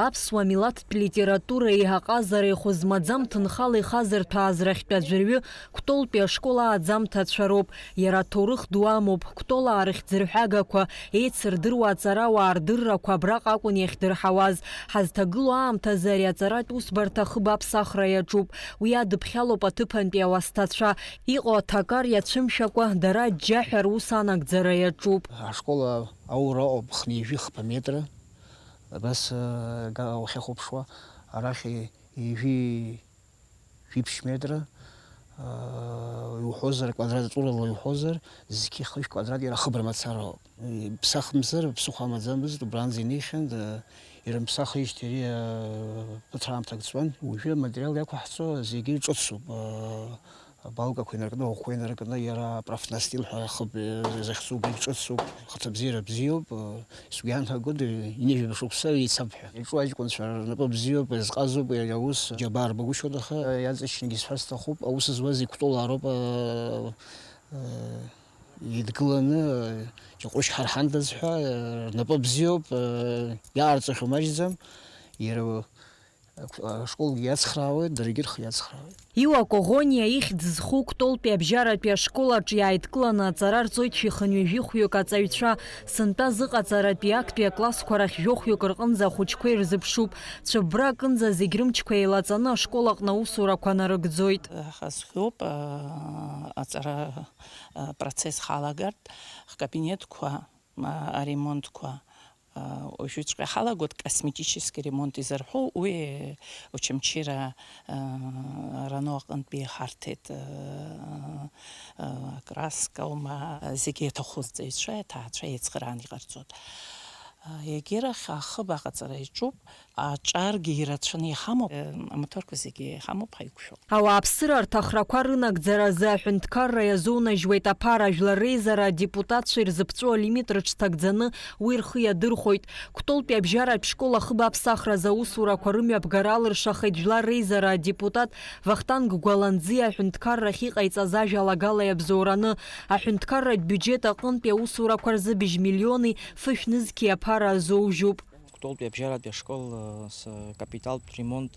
Аԥсуа милаҭтә литература еиҳа ҟазара ихәы змаӡам, ҭынхала ихазырҭәааз рахьтә аӡәырҩы Кәтолтәи ашкол ааӡамҭацәа роуп. Иара аҭоурых ду амоуп. Кәтолаа рыхьӡырҳәагақәа, еицырдыруа аҵарауаа рдыррақәа абраҟа акәын иахьдырҳауаз. Ҳазҭагылоу аамҭазы ари аҵаратә усбарҭа ахыб аԥсахра иаҿуп. Уи адыԥхьалоуп аҭыԥантәи ауасҭацәа. Иҟоу аҭакар иацәымшәакәа, дара аџьџьаҳәа рус анагӡара иаҿуп. Ашкол аура ыҟоуп хынҩажәи хԥа метра. Абас, э, га-, ухьахәаԥшуа, арахь ҩажәи жәиԥшь метра, э, иуҳәозар, квадрат ҵурала иуҳәозар, зқьи хышә квадрат иара ахыбра мацара ауп. Э, ԥсахымзар, ԥсыхәа амаӡамызт, убранӡа инеихьан, э, ирымԥсахижьҭеи ари, э, ԥыҭраамҭак ҵуан. Уажәы аматериал иақәаҳҵо зегьы ҿыцуп. Э, Абалкақәа инаркны, ахәқәа инаркны, иара профнастил ҳәа ахыб, э, захьӡу убригь ҿыцуп. Хыҭабзиара бзиоуп, э, сгәы иаанагоит, э, ҩажәа шықәса еицуп ҳәа. Иҿу аҷкәынцәа рнапы бзиоуп, иазҟазоуп, иара аус џьабаа рбагәышьоит, аха, э, иаҵшьынгьы сҳәар сҭахуп, аус зуаз Кәтолаа роуп, э, э, идгыланы, э, Џьаҟәышь ҳарҳандаз ҳәа, э, рнапы бзиоуп, э, иаарҵахьоу маҷӡам, иара Ашколгьы иацхраауеит, даргьы рхы иацхраауеит. Иуа Коӷониа ихьӡ зху Кәтолтәи абжьаратәи ашкол аҿы иааидкыланы аҵара рҵоит шәи хынҩажәи хәҩык аҵаҩцәа. Сынтәа зыҟаҵаратәи актәи аклассқәа рахь жәохәҩык рҟынӡа ахәыҷқәа ирзыԥшуп. Цәыббра акынӡа зегь рымчқәа еилаҵаны ашкол аҟны аусурақәа нарыгӡоит. Ҳазхиоуп, а, аҵара, а, процесс ҳалагартә, ҳкабинетқәа, а, аремонтқәа, Уажәыҵәҟьа ҳалагоит косметический ремонт изырҳәо, уи Очамчыра, э, Рано аҟынтәи иҳарҭеит, э, э, акраскаума, зегьы иаҭаху аҵаҩцәа, аҭаацәа еицхырааны иҟарҵоит. Э, егьирахь ахыб аҟаҵара иаҿуп, аҿаргьы ирацәаны иҳамоуп, э, амаҭәарқәа зегьы иҳамоуп, ҳаиқәшәоуп. Ауааԥсыра рҭахрақәа рынагӡаразы аҳәынҭқарра иазунажьуеит аԥара, Жәлар Реизара адепутатцәа ирзыԥҵәо алимит рыҽҭагӡаны уи рхы иадырхәоит. Кәтолтәи абжьаратә школ ахыб аԥсахразы аусурақәа рымҩаԥгара алыршахеит Жәлар Реизара адепутат Вахтанг Гәаланӡиа аҳәынҭқаррахь иҟаиҵаз ажәалагала иабзоураны. Аҳәынҭқарратә биуџьет аҟынтәи аусурақәа рзы быжь миллиони фышә нызқьи аԥара азоужьуп. Кәтолтәи абжьаратәи ашкол, э, с-, капиталтә ремонт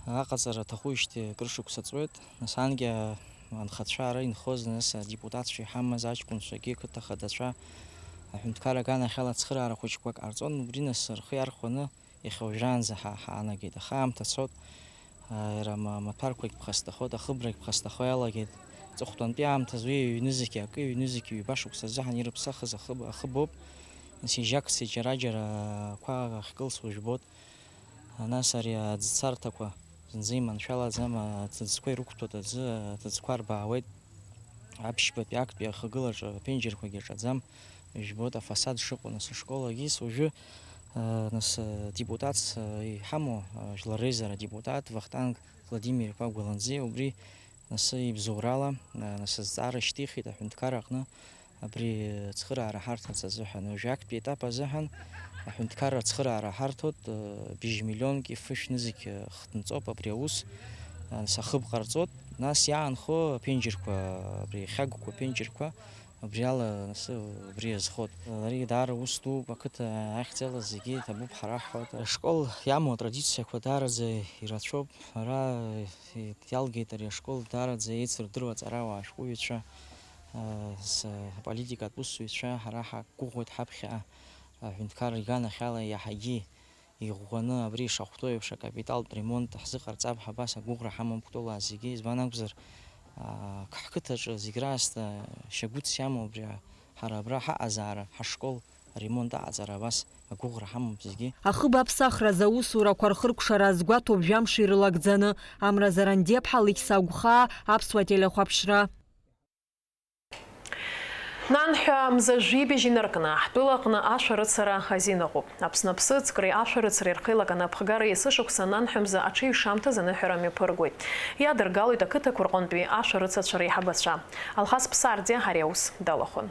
аҟаҵара аҭахуижьҭеи акыр шықәса ҵуеит. Нас анкьа анхацәа ара инхоз, нас адепутатцәа иҳамаз аҷкәынцәагьы, қыҭа хадацәа, аҳәынҭқар аганахьала ацхыраара хәыҷқәак ҟарҵон, убри нас рхы иархәаны иахьа уажәраанӡа ҳа-, ҳаанагеит. Аха аамҭа цот, а, иара ма-, амаҭәарқәагь ԥхасҭахоит, ахыбрагь ԥхасҭахо иалагеит. Аҵыхәтәантәи аамҭазы уи ҩнызқьи акы, ҩнызқьи ҩба шықәса азыҳәан ирыԥсахыз ахыб-, ахыбоуп. Нас ижьакцеит џьара-џьара ақәа ахькылсуа жәбоит. Нас ари аӡцарҭақәа зынӡа иманшәалаӡам, аҭыӡқәа ирықәҭәоит аӡы, аҭыӡқәа арбаауеит. Аԥшьбатәи актәи ахагылаҿы аԥенџьырқәагьы аҿаӡам, ижәбоит афасад шыҟоу, нас ашколагьы. Уажәы Нас, э, депутатс, э, иҳамоу, э, жәлар реизара адепутат Вахтанг Владимир-иԥа Гәаланӡиа убри нас ибзоурала, э, нас азҵаара шьҭихит аҳәынҭқарра аҟны абри ацхыраара ҳарҭарц азыҳәан. Уажәы актәи етап азыҳәан аҳәынҭқарра ацхыраара ҳарҭоит, э, быжь миллионки фышә нызқь, э, хҭынҵоуп абри аус, э, нас ахыб ҟарҵоит, нас иаанхо аԥенџьырқәа, абри ахьагәқәа аԥенџьырқәа, Убри ала, нас, убри иазхоит. Ари даара ус дууп, ақыҭа ахьӡала зегьы иҭабуп ҳара ҳҳәоит. Ашкол иамоу атрадициақәа даараӡа ирацәоуп. Ара иалгеит ари ашкол даараӡа еицырдыруа аҵарауаа ашәҟәыҩҩцәа, а, с-, аполитикатә усзуҩцәа, ҳара ҳақәгәыӷуеит ҳаԥхьаҟа аҳәынҭқарра иганахьала иаҳагьы иӷәӷәаны абри ишахәҭоу еиԥш акапиталтә ремонт ҳзыҟарҵап ҳәа абас агәыӷра ҳамам Кәтолаа зегьы, избан акәзар, аа, ҳқыҭаҿы зегь раасҭа шьагәыҭс иамоу абри ҳара абра ҳаҟазаара, ҳашкол аремонт аҟаҵара абас агәыӷра ҳамоуп зегьы. Ахыб аԥсахразы аусурақәа рхыркәшара азгәаҭоуп жәамш ирылагӡаны, Амра Зарандиаԥҳа, Лықьса Агәхаа, Аԥсуа телехәаԥшра. Нанҳәа мза жәибжь инаркны, ҳтәылаҟны ашәарыцара азин ыҟоуп. Аԥсны аԥсыӡкреи ашәарыцареи рхеилак анапхгара есышықәса нанҳәа мза аҽеиҩшамҭаз аныҳәара мҩаԥыргоит. Иадыргалоит ақыҭақәа рҟынтәи ашәарыцацәа реиҳабацәа. Алхас Ԥсардиа ари аус далахәын.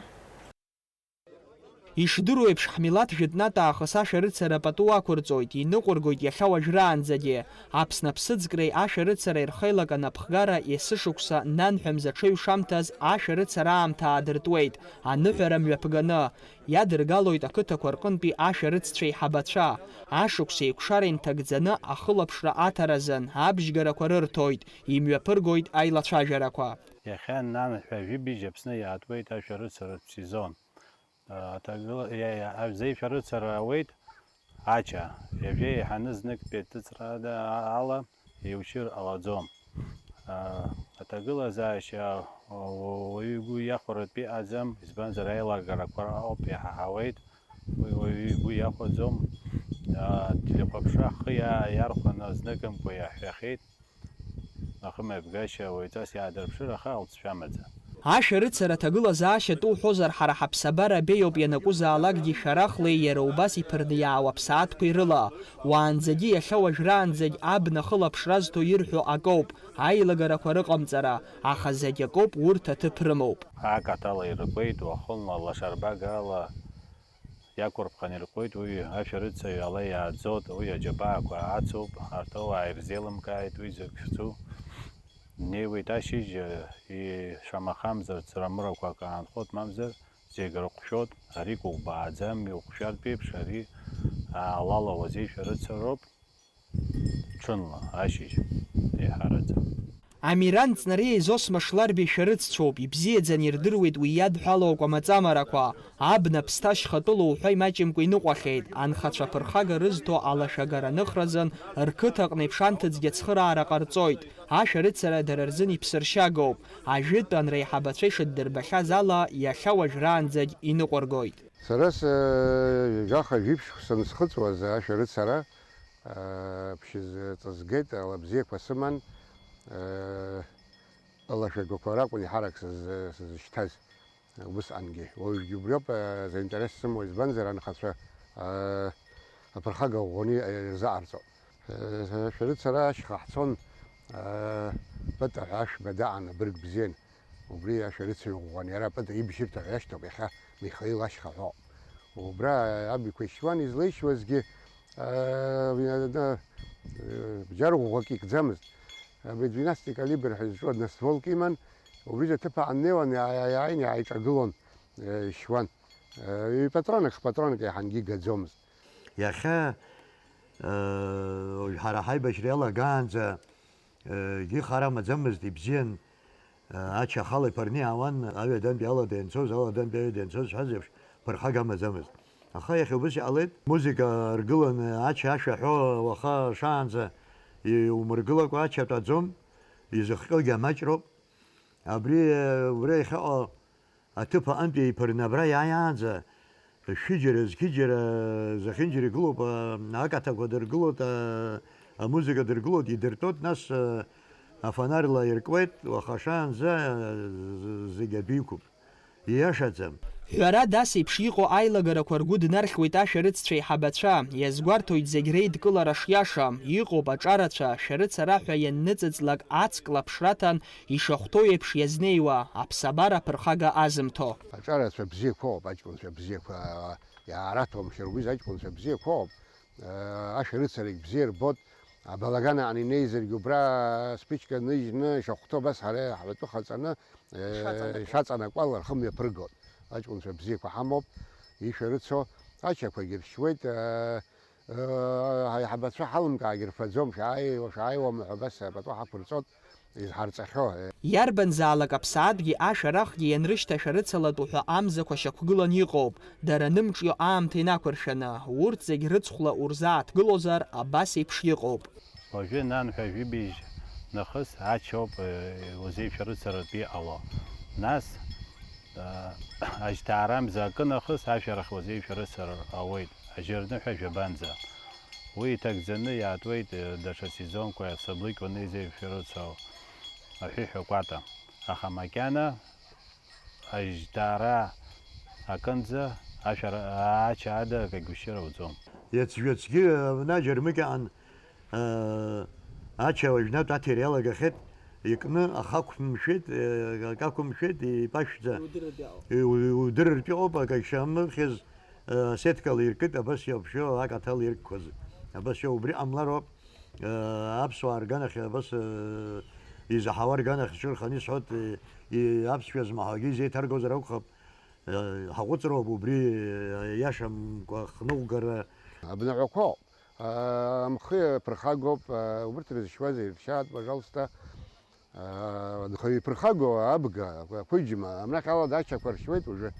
Ишдыру еиԥш, ҳмилаҭ жәытәнатә аахыс ашәарыцара пату ақәырҵоит, иныҟәыргоит иахьа уажәраанӡагьы. Аԥсны аԥсыӡкреи ашәарыцареи рхеилак анапхгара есышықәса нанҳәа мза аҽеиҩшамҭаз ашәарыцара аамҭа аадыртуеит, аныҳәара мҩаԥганы. Иадыргалоит ақыҭақәа рҟынтәи ашәарыццәа еиҳабацәа. Ашықәс еиқәшара инҭагӡаны ахылаԥшра аҭаразын, абжьгарақәа рырҭоит, имҩаԥыргоит аилацәажәарақәа. Иахьа нанҳәа жәибжь Аԥсны иаатуеит ашәарыцаратә сезон. Аҭагыла-, иа-, иа-, азеишәарыцара ауеит ача. Ҩажәа еиҳаны зныктәи аҭыҵра ада-, ала еиучыр ҟалаӡом. А, аҭагылазаашьа уаҩы игәы иахәаратәы иҟаӡам, избанзар, аилагарақәа ауп иаҳаҳауеит, уи уаҩы игәы иахәаӡом. А, телехәаԥшра ҳхы иа-, иархәаны зныкымкәа иаҳҳәахьеит. Ахымҩаԥгашьа уаҩҵас иаадырԥшыр, аха алҵшәа амаӡам. Ашәарыцара аҭагылазаашьа атәы уҳәозар, ҳара ҳаԥсабара абеиоуп, ианакәызаалакгьы шәарахлеи иара убас иԥырны иаауа аԥсаатәқәеи рыла. Уаанӡагьы, иахьа уажәраанӡагь абна ахылаԥшра азҭо ирҳәо акоуп, аилагарақәа рыҟамҵара, аха зегь акоуп, урҭ аҭыԥ рымоуп. Акаҭала иркуеит, уахынла лашарбагала иақәырԥхан иркуеит, уи ашәарыцаҩ ала иааӡоит, уи аџьабаақәа ацуп, арҭ ауаа ирзеилымкааит уи зегь шцу. Днеиуеит ашьыжь, и-, шамахамзар ҵрамырақәак аанхоит, мамзар зегь рыҟәшәоит, ари кәыкәбааӡам, иҟәшәартә еиԥш, ари, а, алала уазеишәарыцароуп. Ҽынла, ашьыжь, еиҳараӡак. Амиран Ҵнариеи Зосма Шларбеи шәарыццәоуп, ибзиаӡаны ирдыруеит уи иадҳәалоу акәамаҵамарақәа. Абна ԥсҭа шьхатәыла уҳәа имаҷымкәа иныҟәахьеит, анхацәа аԥырхага рызҭо алашәагара аныхразын, рқыҭаҟны еиԥш анҭыҵгьы ацхыраара ҟарҵоит. Ашәарыцара дара рзын иԥсыршьагоуп. Ажәытәан реиҳабацәа ишыддырбахьаз ала, иахьа уажәраанӡагь иныҟәыргоит. Сара с-, жәаха-жәиԥшь санхыҵуаз ашәарыцара, Ԥшьызҵы згеит, ала бзиақәа сыман, алашәагақәа ракәын еиҳарак сыз-, сызшьҭаз убысҟангьы. Уажәгьы убриоуп, заинтерес сымоу, избанзар, анхацәа аԥырхага ӷәӷәаны ирзаҟарҵо. Шәарыцара ашьха ҳцон, Пыта ҳәа ашәба даан, абырг бзиан. Убри ашәарыцаҩ ӷәӷәан, иара Пыта ибжьырҭаҟа иашьҭоуп, иахьа Михаил ашьха ҳәоуп. Убра абиқәа ишьуан, излеишьуазгьы, аа, уи ада, э, бџьар ӷәӷәак икӡамызт. Абри двенадцатый калибр ҳәа изҿу одностволк иман, убри аҭыԥ ааннеиуан, иаа-, иааины иааиҿагылон, э, ишьуан. Э, ҩ-патронак, х-патронак еиҳангьы игаӡомызт. Иахьа, э, ҳара ҳаибашьра иалагаанӡа, э, егьи хар амаӡамызт, ибзиан. Ача ахала иԥырны иаауан, аҩадантәи алада ианцоз, аладантәи аҩада ианцоз ҳәа зеиԥш ԥырхага амаӡамызт. Аха иахьа убыс иҟалеит, музыка ргыланы ача ашәа ҳәо уаха шаанӡа иумыргылакәа ача атәаӡом, изыхҟьогьы амаҷроуп. Абри, убра иахьаҟоу аҭыԥ аҟынтәи иԥырны абра иааиаанӡа, шәыџьара, зқьыџьара, зехьынџьара игылоуп, а, акаҭақәа дыргылоит, а, амузыка дыргылоит, идыртәоит, нас, а, афонарьла иркуеит, уаха шаанӡа, а, з-, зегь адәы иқәуп. Ииашаӡам. Ҳәарада, ас еиԥш иҟоу аилагарақәа ргәы днархьуеит ашәарыццәа еиҳабацәа, иазгәарҭоит зегь реидкылара шиаша, иҟоуп аҿарацәа, шәарыцара ҳәа ианныҵыҵлак ацклаԥшраҭан, ишахәҭоу еиԥш иазнеиуа, аԥсабара аԥырхага азымҭо. Аҿарацәа бзиақәоуп, аҷкәынцәа бзиақәа, иаараҭәом шәаргәыз аҷкәынцәа бзиақәоуп, ашәарыцарагь бзиа рбот, абалаган аан инеизаргьы убра спичка ныжьны ишахәҭоу абас ҳара ҳтәы хаҵаны, Ишаҵанакуа. Ишаҵанакуа лархы мҩаԥыргон. Аҷкәынцәа бзиақәа ҳамоуп, ишәарыцо, ачақәагьы ршьуеит, ҳаиҳабацәа ҳалымкаагьы рфаӡом, шәааи, шәааиуама ҳәа абас апату ҳақәырҵоит, изҳарҵахьоу. Иарбанзаалак аԥсаатәгьы ашәарахгьы ианрышьҭашәарыцалатәу ҳәа амзақәа шьақәгылан иҟоуп, дара анымҿио аамҭа инақәыршәаны, урҭ зегь рыцхәла урзааҭгылозар, абас еиԥш иҟоуп. Уажәы нанҳәа жәибжь нахыс ачоуп, э, узеиԥшрыцаратә иҟало. Нас, э, ажьҭаарамза акы нахыс ашәарах узеиԥшрыцар ауеит, ажьырныҳәа жәабанӡа. Уи иҭагӡаны иаатуеит, э, даҽа сезонқәа, саблыкьуаны изеиԥшрыцо аҳәыҳәа кәата. Аха макьана ажьҭаара акынӡа ашәара аача ада акагьы ушьыр ауӡом. Иацжәацгьы абна џьармыкьаан, аа, ача уажәнатә аҭира иалагахьеит, икны ахы ақәымшәеит, акы ақәымшәеит, ипашәӡа. Иудырыртә иҟоуп. Иу-, иудырыртә иҟоуп, акагьы шамырхьыз, аа, асеткала иркит, абас иоуп шәо, акаҭал иркқәаз. Абас иоуп, убри ҟамлароуп. Аԥсуаа рганахь абас, изаҳауа рганахь ҿырханы исҳәоит, аԥсшәа змаҳауагьы изеиҭаргозар акәхап, ҳаҟәыҵроуп убри, иашамкәа хныҟәгара. Абнаҳәақәоуп, амхы ԥырхагоуп, убырҭ рызшьуазеи, ршьаат, пожалуйста. Анхаҩы иԥырхагоу абга, ақәыџьма, абнахь ала дачақәа ршьуеит уже,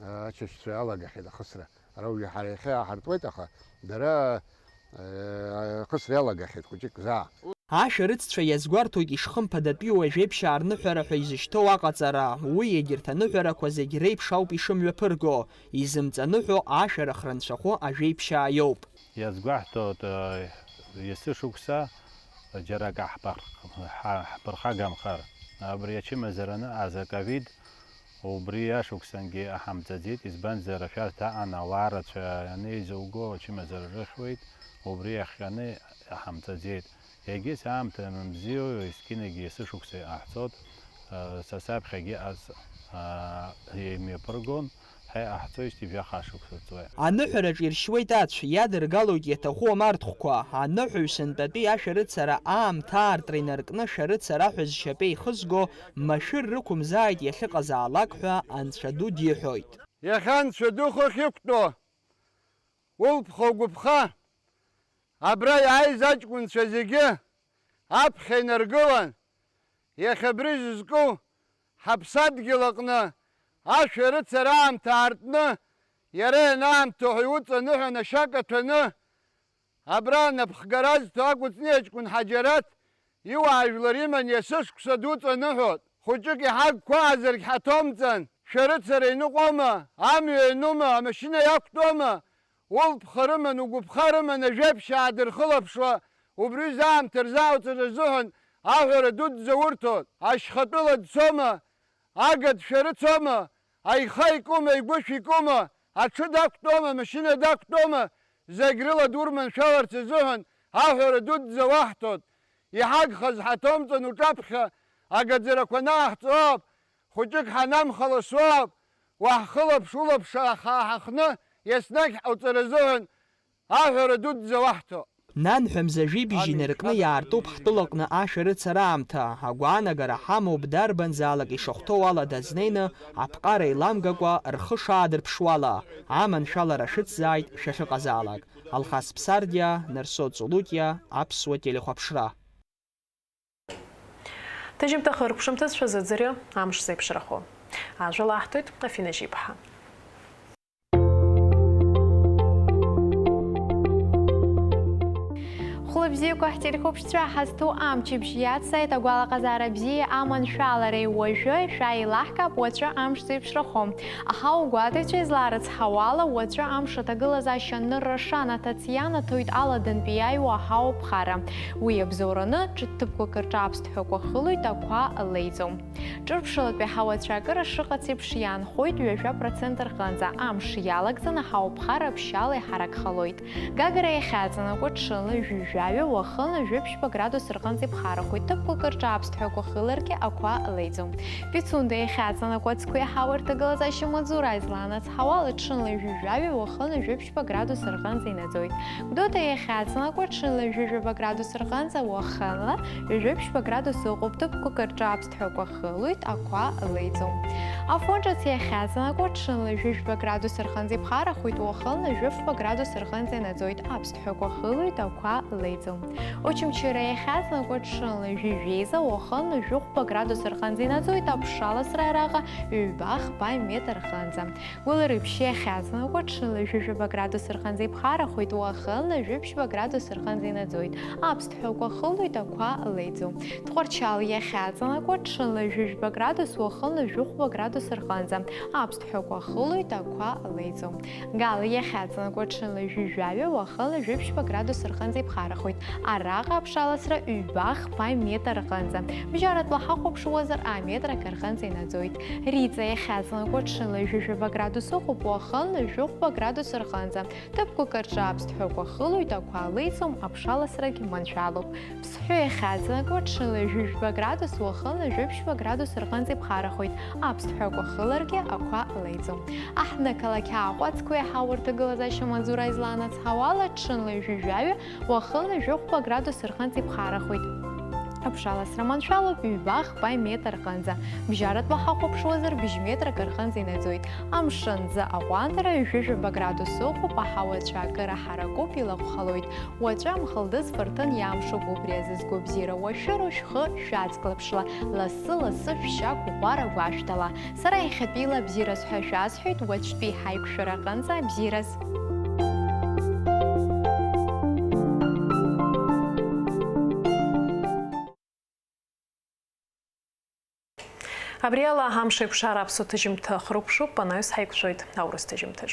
ачашьцәа иалагахьеит ахысра. Ара уажәы ҳара иахьа иааҳартуеит, аха дара, э, ахысра иалагахьеит хәыҷык заа. Ашәарыццәа иазгәарҭоит ишхымԥадатәиу ажәеиԥшьаа рныҳәара ҳәа изышьҭоу аҟаҵара, уи егьырҭ аныҳәарақәа зегь реиԥш ауп ишымҩаԥырго, изымҵаныҳәо ашәарах рынцәахәы ажәеиԥшьаа иоуп. Иазгәаҳҭоит, э, есышықәса џьара акы ҳԥырх-, ҳа-, ҳԥырхагамхар. Абри ачымазараны азы аковид Убри ашықәсангьы иҳамҵаӡеит, избанзар, ашәарҭа аан ауаа рацәа анеизуго ачымазара рыхьуеит, убри иахҟьаны иҳамҵаӡеит. Егьыс аамҭа анымзиоу, есқьынагьы есышықәса иҟаҳҵоит, са саԥхьагьы ас, а, имҩаԥыргон, ҳәа иҟаҳҵоижьҭеи жәаха шықәса ҵуеит. Аныҳәараҿ иршьуеит ацә, иадыргалоит иаҭаху амарҭхәқәа, аныҳәаҩ сынтәатәи ашәарыцара аамҭа аартра инаркны шәарыцара ҳәа зшьапы еихызго машәыр рықәымзааит иахьыҟазаалак ҳәа Анцәа ду диҳәоит. Иахьа Анцәа ду хыхь иқәтәоу, улԥха-угәыԥха, абра иааиз аҷкәынцәа зегьы аԥхьа инаргылан, иахьа абри зызку ҳаԥсадгьыл аҟны ашәарыцара аамҭа аартны, иара ианаамҭоу ҳәа иуҵаныҳәан ашьа каҭәаны, Абра анапхгара зҭо акәыҵниа ҷкәын Ҳаџьараҭ иуаажәлар иман иасышықәса дуҵаныҳәоит. Хәыҷык иҳагқәа аазаргь ҳаҭоумҵан, шәарыцара иныҟәома, амҩа ианума, амашьына иақәтәома, улԥха рыман, угәыԥха рыман ажәеиԥшьаа дырхылаԥшуа, убри рзы аамҭа рзаауҵар азыҳәан аҳәара ду дзаурҭоит. Ашьхатәыла дцома, Ага дшәарыцома, аиха икума, игәышә икума, аҽы дақәтәома, амашьына дақәтәома, зегь рыла дурманшәаларц азыҳәан аҳәара дуӡӡа уаҳҭоит. Иҳагхаз ҳаҭоумҵан уҿаԥхьа агаӡарақәа анаҳҵо ауп, хәыҷык ҳанамхала суоуп, уаҳхылаԥш улаԥш ахаа ҳахны еснагь ҳауҵар азыҳәан аҳәара дуӡӡа уаҳҭо. Нанҳәа мза жәибжь инаркны иаартуп ҳтәылаҟны ашәарыцара аамҭа, агәаанагара ҳамоуп дарбанзаалак ишахәҭоу ала дазнеины, аԥҟара еиламгакәа рхы шаадырԥшуала, аманшәалара шәыцзааит шәахьыҟазаалак. Алхас Ԥсардиа, Нарсо Ҵулутиа, Аԥсуа телехәаԥшра. Ҭыжьымҭа хыркәшамҭаз шәазыӡырҩы амш зеиԥшрахо. Ажәа лаҳҭоит Афина Жьиԥҳа. Хәлыбзиақәа ҳтелехәаԥшцәа, ҳазҭоу амчыбжь иацҵааит, агәалаҟазаара бзиа аманшәалареи уажәы шәааилаҳкаап уаҵәы амш зеиԥшрахо. Аҳауагәаҭаҩцәа изларыцҳауала, уаҵәы амш аҭагылазаашьа анырра шанаҭац ианаҭоит аладантәи иааиуа аҳауа ԥхара. Уи иабзоураны, ҿыҭ ҭыԥқәак рҿы аԥсҭҳәақәа хылоит, ақәа леиӡом. Ҿырԥшылатәи аҳауа ацәаакыра шыҟац еиԥш иаанхоит ҩажәа процент рҟынӡа, амш иалагӡаны аҳауа ԥхара ԥшьшьала иҳаракхалоит. Гагра иахьаҵанакуа ҽынла жәаҩа, уахынла жәаԥшьба градус рҟынӡа иԥхарахоит, ҭыԥқәак рҿы аԥсҭҳәақәа хыларгьы ақәа леиӡом. Пицунда иахьаҵанакуа ацқәеи аҳауеи рҭагылазаашьа маҵзура излаанацҳауала, ҽынла жәаҩа, уахынла жәаԥшьба градус рҟынӡа инаӡоит. Гәдоуҭа иахьаҵанакуа ҽынла жәаба градус рҟынӡа, уахынла ҩажәаԥшьба градус ыҟоуп, ҭыԥқәак рҿы аԥсҭҳәақәа хылоит, ақәа леиӡом. Афон ҿыц иахьаҵанакуа ҽынла жәаба градус рҟынӡа иԥхарахоит, уахынла жәафба градус рҟынӡа инаӡоит, аԥсҭҳәақәа хылоит, ақәа леиӡом. Очамчыра иахьаҵанакуа ҽынла жәаҩа, уахынла жәохәба градус рҟынӡа инаӡоит, аԥшаласра араҟа ҩба-хԥа метр рҟынӡа. Гәылрыԥшь иахьаҵанакуа ҽынла жәаба градус рҟынӡа иԥхарахоит, уахынла жәаԥшьба градус рҟынӡа инаӡоит, аԥсҭҳәақәа хылоит, ақәа леиӡом. Тҟәарчал иахьаҵанакуа ҽынла жәаба градус, уахынла жәохәба градус рҟынӡа, аԥсҭҳәақәа хылоит, ақәа леиӡом. Гал иахьаҵанакуа ҽынла жәаҩа, уахынла жәаԥшьба градус рҟынӡа иԥхарахоит, араҟа аԥшаласра ҩба-хԥа метр рҟынӡа. Бжьаратәла ҳахәаԥшуазар, аметр акы рҟынӡа инаӡоит. Риҵа иахьаҵанакуа ҽынла жәаба градус ыҟоуп, уахынла жәохәба градус рҟынӡа. Ҭыԥқәак рҿы аԥсҭҳәақәа хылоит, ақәа леиӡом, аԥшаласрагьы маншәалоуп. Ԥсҳәы иахьаҵанакуа ҽынла жәаба градус, уахынла жәаԥшьба градус рҟынӡа иԥхарахоит, аԥсҭҳәақәа хыларгьы ақәа леиӡом. Аҳҭнықалақь Аҟәа ацқәеи аҳауа рҭагылазаашьа маҵзура излаанацҳауала, ҽынла жәаҩа, уахынла жәохәба градус рҟынӡа иԥхарахоит. Аԥшаласра маншәалоуп ҩба-хԥа метр рҟынӡа, бжьаратәла ҳахәаԥшуазар быжь метрак рҟынӡа инаӡоит. Амшын ӡы аҟәандара ҩажәижәаба градус ыҟоуп, аҳауа ацәаакыра ҳаракуп, илахәхалоит. Уаҵәы амхылдыз фырҭын иамшуп, убри азы згәабзиара уашәыру шәхы шәаҵклаԥшла, лассы-лассы шәшьа гәыӷәара гәашәҭала. Сара иахьатәиала абзиараз ҳәа шәасҳәоит, уаҵәтәи ҳаиқәшәара аҟынӡа абзиараз. Абри ала амш еиқәшара аԥсуа ҭыжьымҭа хрыԥшуп, анаҩс ҳаиқәшәоит аурыс ҭыжьымҭаҿ.